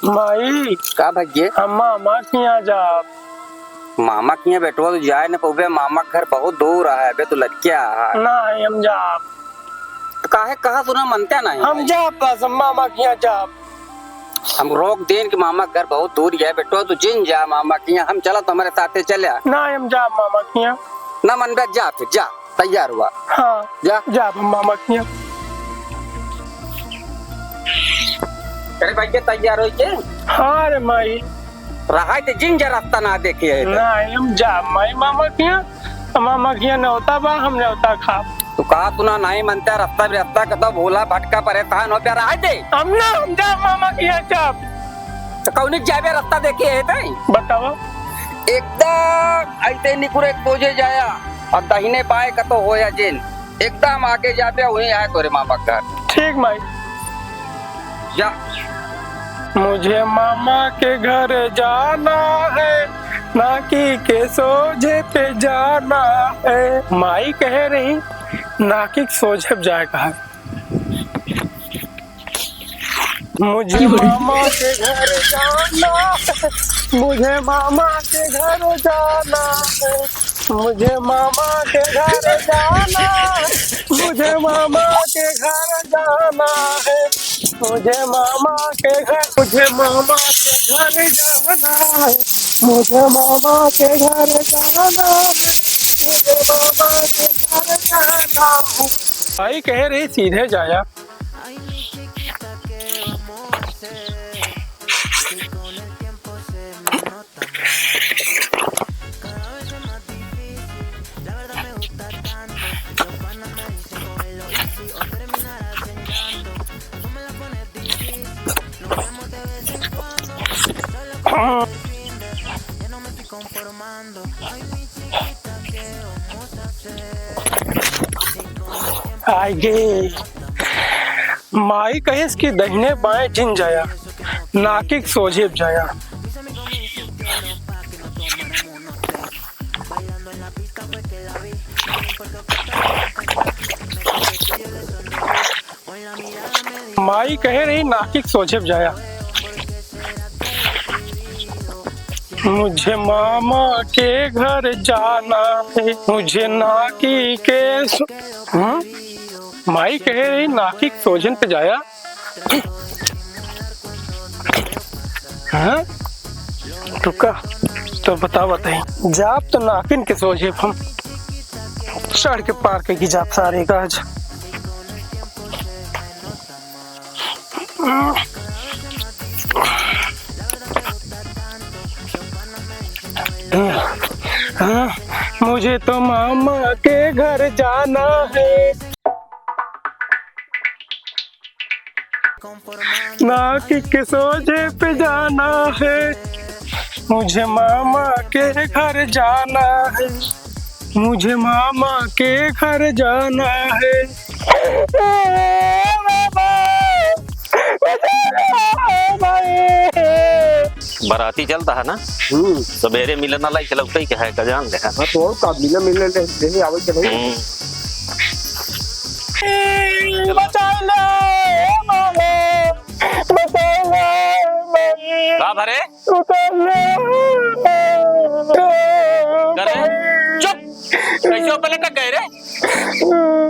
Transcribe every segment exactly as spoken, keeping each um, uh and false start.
माई, का भइया? हम मामा के यहाँ जाब। मामा के यहाँ बेटवा तू जाए न पउबे, मामा के घर बहुत दूर है, अबे तू लड़किया है। नाहीं, हम जाब। तो काहे कहा सुना मनते नहीं? हम जाब बस, हम मामा के यहाँ जाब। हम रोक देन कि मामा के घर बहुत दूर है, बेटवा तू जिन जा मामा के यहाँ, हम चला तुम्हारे साथे चल्या। नाहीं, हम जाब मामा के यहाँ। ना मनबे जा फिर जा। तैयार हुआ। हाँ, जा। जा मामा किया। अरे भाई, के तैयार होई के? हाँ रे माई। रहा थे जिन जा रास्ता ना देखे है तो। नाहीं, हम जा माई मामा किया। मामा किया नेवता बा, हम नेवता खा। तू कहा सुना नाहीं मनता, रास्ता भी रास्ता का तो भोला भटका परेशान हो गया, रहा थे। हम ना, हम जा मामा किया, जा। तो कौन जाबे रास्ता देखे है तई? बतावा। एकदम ऐसे निकुरे सोझे जाया और दाहिने बाएं कतो होया जिन, एकदम आगे जाबे, वहीं आए तोरे मामा का घर। ठीक माई। जा। मुझे मामा के घर जाना है, नाकी के सोझे पे जाना है। माई कहे रही, नाकी के सोझे पे जाए कहा। मुझे मामा के घर जाना है, मुझे मामा के घर जाना है, मुझे मामा के घर जाना है, मुझे मामा के घर जाना है, मुझे मामा के घर, मुझे मामा के घर जाना है, मुझे मामा के घर जाना है, मुझे मामा के घर जाना है। भाई कहे रही सीधे जाया। आगे माई कहिस कि दहिने बाएं जिन जाया, नाकी के सोझे जाया। माई कहे रही नाकी के सोझे जाया। मुझे मामा के घर जाना है, मुझे नाकी के सो-, हम्म? माई कहे रही नाकी के सोझन पे जाया। हाँ? रुका, तो बतावत ही। जाब तो नाकिन के सोझे हम चढ़ के पार कइके जाब सारे का आज। हाँ, मुझे तो मामा के घर जाना है। नाकी के सोझे पे जाना है, मुझे मामा के घर जाना है, मुझे मामा के घर जाना है। बाराती चलता है ना? हम्म। सबेरे मिलन वाला ही चलौते ही कहे का जान ले। हाँ, तो और का मिले, मिले ले, ले, ले आवे के भाई। हम्म। बचाई ले, मामा, बचाई ले, मामा। का भरे? उतार ले। करे? चुप। कैसे ऊपर लटक गए रे?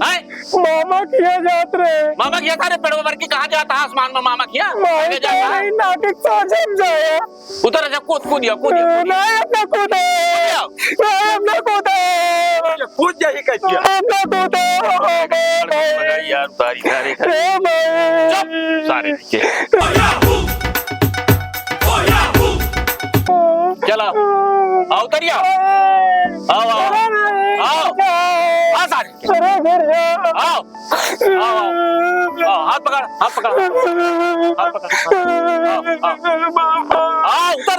हैं? मामा किया जात रहे। मामा किया था रे, पेड़वा पर की कहाँ जाता है आसमान में मामा किया? माई आगे जाता है। कहीं नाटक साझा में जाया। उतर जा, कूद, कूद जा, कूद जा, कूद जा। नहीं, अपना कूद है। कूद जा। नहीं, अपना कूद है। कूद जा, ही कह दिया। अपना कूद है। लगा यार, उतारी, उतारी, उतारी। ए भाई। चुप, सारे नीचे। चला, आओ उतरिया। आओ, आओ। आओ। आ सारे। आओ। आओ, आओ, आओ, हाथ पकड़, हाथ पकड़, हाथ पकड़, आओ, आओ, आओ, उतर।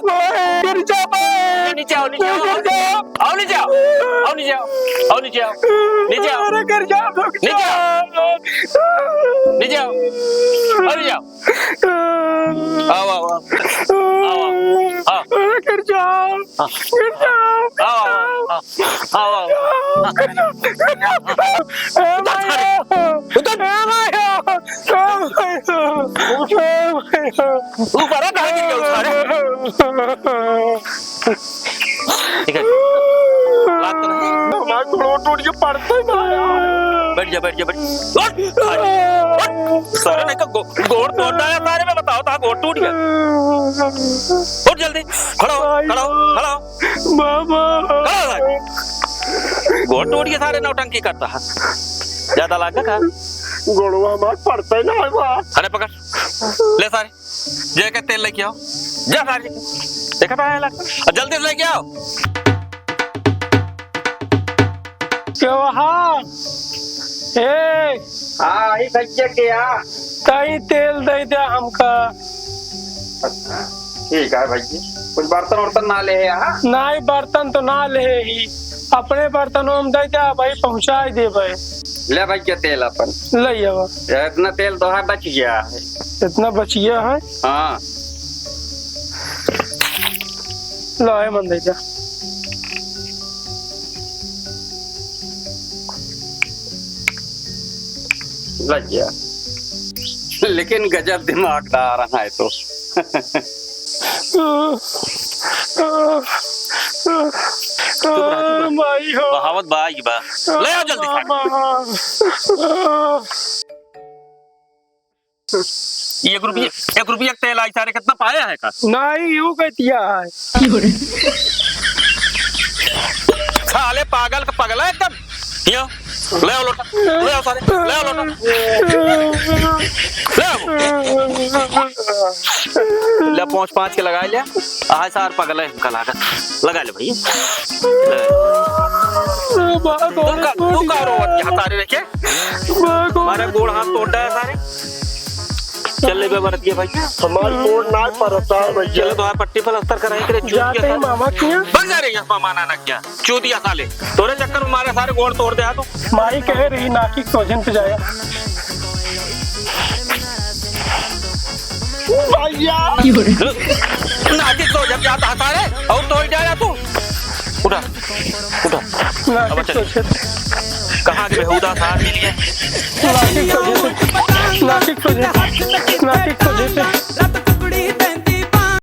गिर जा भाई। नीचे आओ, नीचे आओ, गिर जा। आओ नीचे आओ, आओ नीचे आओ, आओ नीचे आओ, नीचे आओ, अरे गिर जा, रुक नीचे आओ, जा। नीचे आओ, आओ नीचे आओ, आओ, आओ, आओ, आओ, आओ, आओ, अरे गिर जा, हाँ। गिर जा, गिर आओ, जा। आओ, आओ, आओ। गिर जा, गिर जा। ए उतर, भाई, उतर। ए भाई, ए भाई, ए भाई। ऊपर हो, कहाँ गिर गया उछारे? ठीक है। बात तो नहीं। हमार गोड़वा टूट के पड़ते ना यार। बैठ जा, बैठ जा, बैठ। उठ, उठ। सारे नहीं तो गो-, गोड़ तोड़ डाला सारे में, बताओ, तो गोड़ टूट गया। उठ जल्दी, खड़ा हो, खड़ा हो, खड़ा हो। बाबा। खड़ा हो सारे। गोड़ टूट गया सारे, नौटंकी करता है। ज्यादा लागा का? गोड़वा हमार पड़ते ना है बा। अरे पकड़, ले सारे। जाके तेल लेके आओ, जा सारे, देखा था, और जल्दी से लेके आओ। क्यों? हाँ, ए, हाँ, ई भैया के यहाँ। तई तेल दे दे हमका। अच्छा, ठीक है भैया, कुछ बर्तन उर्तन ना ले है, हाँ? नाहीं, बर्तन तो ना ले ही, अपने बर्तनों में दे दे, भाई पहुँचाई दे भाई। ले भैया तेल अपन। ले आवा। ये इतना तेल तो है, बच गया है। इतना बच गया है? हाँ। ला, ए मन दे जा। लग गया। लेकिन गजब दिमागदार है तो। चुप रहा, चुप रहा। माई हो। बहावत बा, ई बा। ले आओ जल्दी, सारे। मामा। ये एक रुपये, एक रुपये का तेल आई सारे, कितना पाया है का? नाहीं, यू कह दिया है। साले पागल का पगला एकदम। यो, ले आओ लोटा, ले आओ सारे, ले आओ लोटा। ले आओ। ले पहुँच पाँच के लगा लिया। आज सार पगला है, हमका लागत। लगा ले भैया। ले। तू का, तू का रोवत यहाँ सारे रखे? मारे गोड़ हाथ तोड़ डाला सारे। चल ले बे बरत गया भाई। हमार गोड़ ना परता है भैया। चल तो पट्टी प्लास्टर कराई करे, चूतिया जाते ही साले। मामा किया। भाग जा रे यहाँ, मामा नाना किया। चूतिया साले। तोरे चक्कर में मारे सारे गोड़ तोड़ दे तू। माई कह रही नाकी सोजन पे जाया। भैया। नाकी सोजन जाता है सारे, और तोड़ डाला तू। उठा। उठा। नासिक अब चल। सोचे। कहाँ के बेहुदा था? नासिक सोचे थे। नासिक सोचे थे। नासिक सोचे थे।